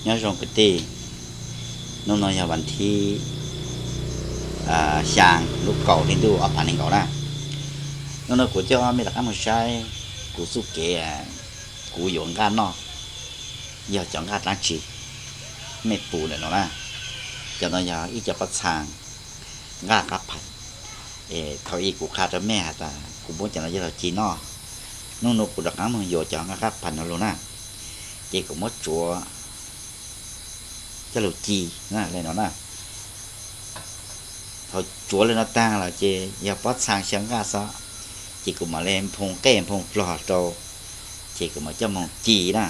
Nyob zoo kwv tij, hnub no yog vas thib xyaa lub kaum hli ntuj ob phav nees nkaum na. Hnub no kuv coj mej rov qab moog saib kuv txuj kev kuv yuav nqaj noj, yog cov nqaj dlaab tsi, mej pum ntawm no na. Cov no yog ib co pob txhaa nqaj qab phas. Es thaum ub kuv qha rau mej has tas kuv muab cov no coj lug ci noj. Hnub no kuv rov qab moog yuav cov nqaj qab phas no lug na, ces kuv muab tsuav coj lug ci le no na. Thaum tsuav le no taag lawm ces yog pob txhaa xyaw nqaj xwb, ces kuv mam le nphoo qej nphoo pluag rau, ces kuv mam coj moog ci na.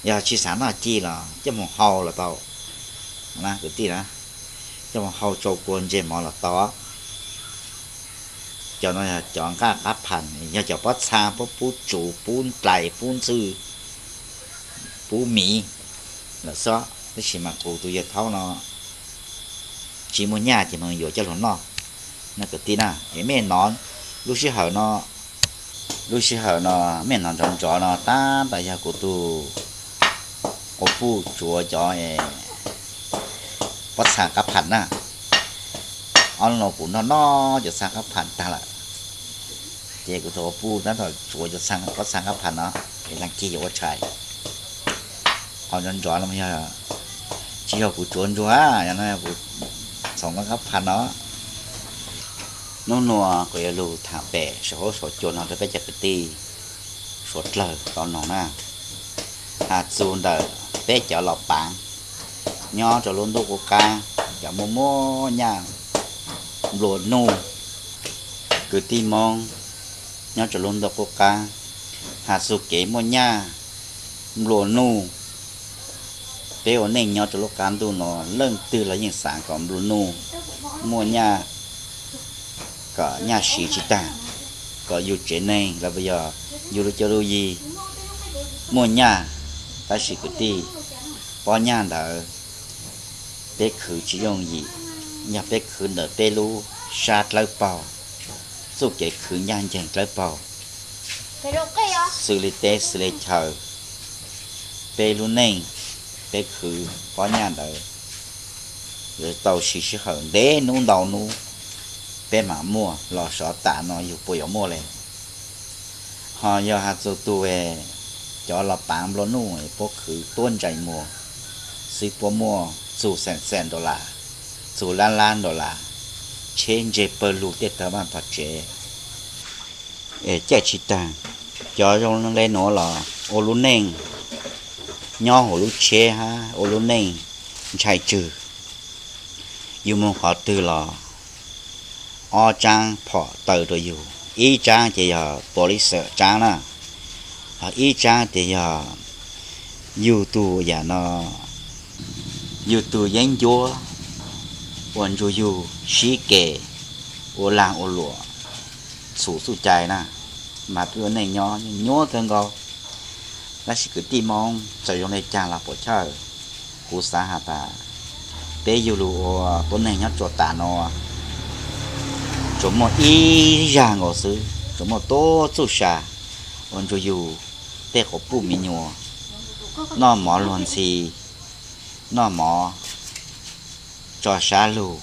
Yog tsi xaav noj ci los coj moog hau los tau na kwv tij na, coj moog hau tsau kua ntsej mov los tau. Cov no yog cov nqaj qab phas, yog cov pob txhaa puab pub tsuv, pub nplais, pub ntxwj, pub miv lawm xwb, tab sis mas kuv tus yawg thaub no tsi muaj nyaj ces moog yuav coj lug noj na kwv tij na. Es mej nov lub sij hawm no, lub sij hawm no mej nov nrov nrov no tab tom yog kuv tus quas puj tsuav cov pob txhaa qab phas na. Ob hnub no kuv noj noj cov txhaa qab phas taag lawm, ces kuv tus quas puj tab tom tsuav cov pob txhaa qab phas no es laag kig yuav ua tshais. Qhov nrov nrov no yog tsi yog kuv tsuav ntsuag, yog no kuv txhoov nqaj qab phas no. Hnub no kuv yuav lug thaam pem saum huab saum cua no rau peb cov kwv tij suav dlawg tau noog na. Has txug ntawm peb cov los paav nyob rau lub ntuj qub qaab, cov muaj muaj nyaj nplua nuj, kwv tij Moob nyob rau lub ntuj qub qaab, has txug kev muaj nyaj nplua nuj, peb ua neej nyob rau lub qaab ntuj no leej twg los yeej xaav kom nplua nuj, muaj nyaj, kom nyaj siv tsi taag, kom yug tsev neeg los puas yog yug lub cuab lub yig muaj nyaj. Tab sis kwv tij, pob nyaj ntawd peb khwv tsi yooj yim, yog peb khwv ntawm peb lub sab dlawb paug, txuj kev khwv ncaj nceeg dlawb paug, xws li teb xws li chaw, peb lub neej, peb khwv pob nyaj ntawd yuav tau siv sij hawm ntev nub ntau nub peb mam muaj los sov tam no yug puas yuav muaj le. Ho yog has txug tug cov los paav nplua nuj, puab khwv tuab ntsais muag xwb puab muaj txug xees xees dollar, txug lab lab dollar, tsheb ntseg pawg lug tej tawg vaaj tog tsev, es caij tsi taag. Cov zoo le nuav los ua lub neej nyob huv lub tsheb hab ua lub neej ntshai tswg. Yug moog qhov twg los ob tsaab phom taw rua yug, ib tsaab ces yog police tsaab na, ho ib tsaab ces yog yug tug yam no, yug tug yeeb ncuab uas nrug yug sib ke ua laag ua luam txhum txuj cai na, mas peb ua neej nyob nyuaj kawg nkaus. Tab sis kwv tij Moob txawm zoo le caag los puam chawj, kuv xaav has tas peb yug lug ua tuab neeg nyob tsua tas no tsuas muaj ib zag nkaus xwb, tsuas muaj tuab txuj sa uas nrug yug tej quas puj mi nyuas noj mov luag ntxhi, noj mov tso sab lug,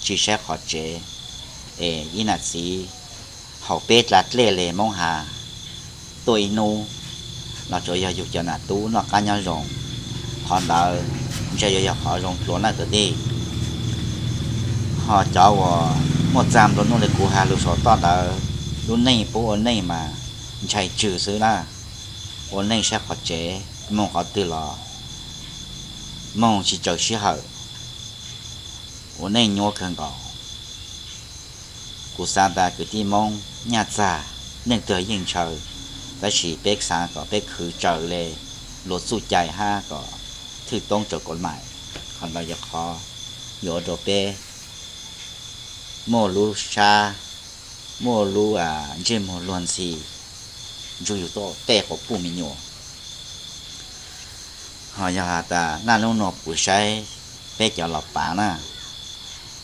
tsi saib qhov tsev, es ib nam txiv haus peb dlaa dlej le Moob has tuaj ib hnub los tsuas yog yug cov nam tub noj qab nyob zoo. Qhov ntawd ntshe yuav yog qhov zoo dlua na kwv tij. Ho cov uas muaj txag nplua nuj le kuv has lug saum toj ntawd, lub neej puab ua neej mas ntshai tswg xwb na. Ua neej saib qhov tsev, moog qhov twg los moog tsi tsaws sij hawm, ua neej nyuaj kawg nkaus. Kuv xaav tas kwv tij Moob nyaj txag, neej twg yeej ntshaw, tab sis peb xaav kom peb khwv tsaws le luag txuj cai hab kom thwj toob rua kuav maim. Qhov ntawd yog qhov yuav ua rua peb muaj lub sab, muaj lub ntsej muag luag ntxhi, nrug yug tej quas puj mi nyuas. Ho yog has tas naj nub nuav kuv saib peb cov los paav na,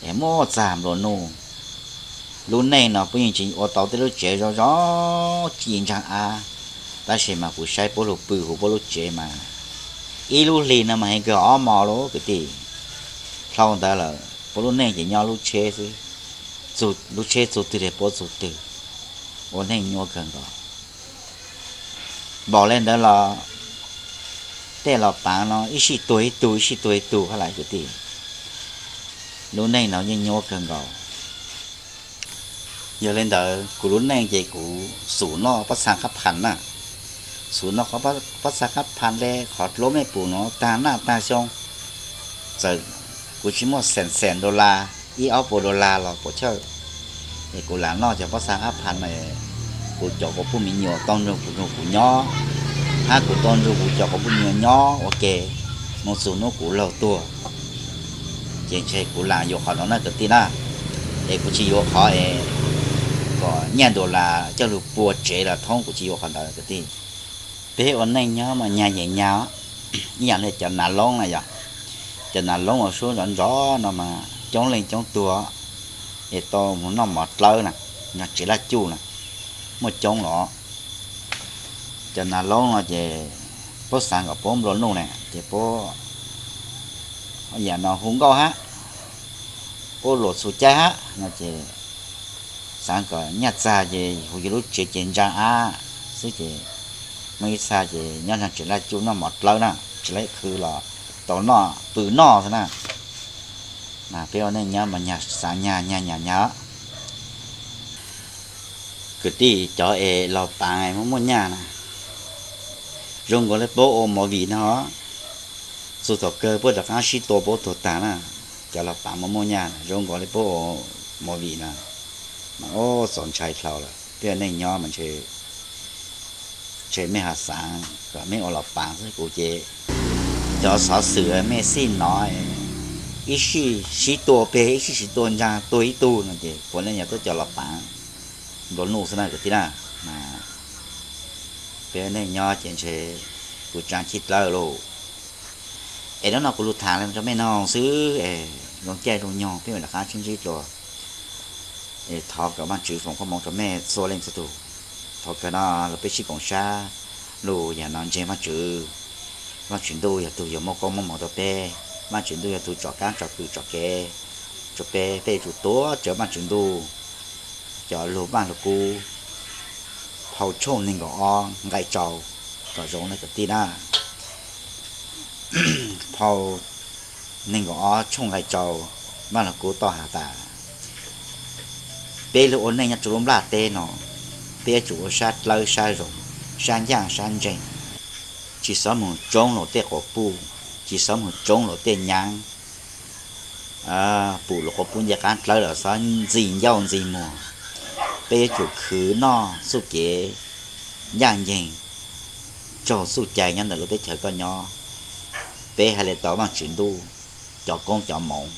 es muaj txag nplua nuj. Lub neej no puab yeej tsi ua tau tej lub tsev zoo zoo ci ntsaag av, tab sis mas kuv saib puab lug pw huv puab lub tsev mas Ib lub hlis no mas heev kawg ob hmo lauj kwv tij. Dhau ntawd lawm puab lub neej ces nyob lub tsheb xwb, lub tsheb txug twg li puab txug twg, ua neej nyuaj kawg nkaus. Npaum li ntawd los tej los paav no ib sij tuag ib tug ib sij tuag ib tug hab lawm kwv tij. Lub neej no yeej nyuaj kawg nkaus. Yog li ntawd kuv lub neej ces kuv xub noj pob txha qab phas na, xub noj pob txha qab phas le qhov dluab mej pum no taag naj taag xyoo. Txawm kuv tsis muaj xees xees dollar, ib ob puas dollar los puas chawj, es kuv lam noj cov pob txha qab phas na. Kuv cov quas puj me nyuam tau nrug kuv nrug kuv nyob, hab kuv tau nrug kuv cov quas puj me nyuam nyob ua ke mus txug hnub kuv laug tuag. Ces ntshe kuv lam yuav qhov no na kwv tij na, es kuv tsis yuav qhov es kom nyaj dollar coj lug pua tsev los thoob, kuv tsis yuav qhov ntawd kwv tij. Peb ua neej nyob mas nyag ces nyag, ib yam li cov nav loob na yog, cov nav loob uas suab nrov nrov no mas coob leej coob tug, es tau mus noj mov dlawb na, nyob tsev laj cuj na, muaj coob los. Cov nav loob no ces puab xaav kom puab nplua nuj na ces puab yam no hu nkauj hab, puab luam txhu caib hab no ces xaav kom nyaj txag ces hu yug lub tsev ces ntsaa ab xwb ces muaj ib txha ces nyob nraag tsev laj cuj noj mov dlawb na, tsis laib qhwv los tau noj pw noj xwb na. Mas peb ua neej nyob mas nyag xaav nyag nyag nyag nyag. Kwv tij, cov es los paav muaj muaj nyaj na, zoo nkaus li puab ua movie no, txug thaum kawg puab rov qaab sib tua puab tuag taag na. Cov los paav muaj muaj nyaj zoo nkaus li puab ua movie na, mas ua txaus ntshai dlhau lawm. Peb ua neej nyob mas ntshe mej ho xaav kom mej ua los paav xwb, kuv ces cov xov xwm mej xij nov, ib sij sib tua peg ib sij sib tua ntsaa tuag ib tug no ces puav leej yog tuab cov los paav nplua nuj xwb na kwv tij na. Mas peb ua neej nyob ces ntshe kuv tsaa chij dlawb lauj. Es hnub no kuv lug thaam le rua mej noog xwb es zoo caij zoo nyoog peb mam rov qaab sib ntsib dlua. Es thov kom Vaajtswv foom koob moov rua mej txhua leej txhua tug. Thaum kawg no los peb sib koom sab lug yam no ntseeg Vaajtswv. Vaajtswv Ntuj yog tug yuav muab koob muab moov rua peb. Vaajtswv Ntuj yog tug tsom kaab tsom kws tsom kev rua peb. Peb yuav tsum tuav rawv Vaajtswv Ntuj cov lug vaaj lug kub, phau tshooj neeg nkaum ob nqai rau kom zoo na kwv tij na. Phau neeg nkaum ob tshooj nqai rau, vaaj lug kub tau has tas, peb lug ua neej nyob rua lub nplaj teb no, peb yuav tsum ua sab dlawb sab zoo, sab ncaaj sab ntseeg, tsis xob moog tsoob luas tej quas puj, tsis xob moog tsoob luas tej nyaav, pum luas quas puj nce qaab dlawb los xob ntxig ncauj ntxig muag. Peb yuav tsum khwv noj txuj kev ncaaj nceeg, raug txuj cai nyob ntawm lub teb chaws koj nyob. Peb has le tau Vaajtswv Ntuj cov koob cov moov,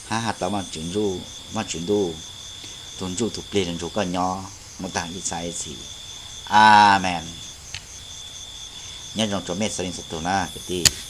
hab has tau Vaajtswv Ntuj, Vaajtswv Ntuj tug ntsuj tug plig lug nrug koj nyob mus taag ib txhis ib txhis. Amees. Nyob zoo rua mej txhua leej txhua tug na kwv tij.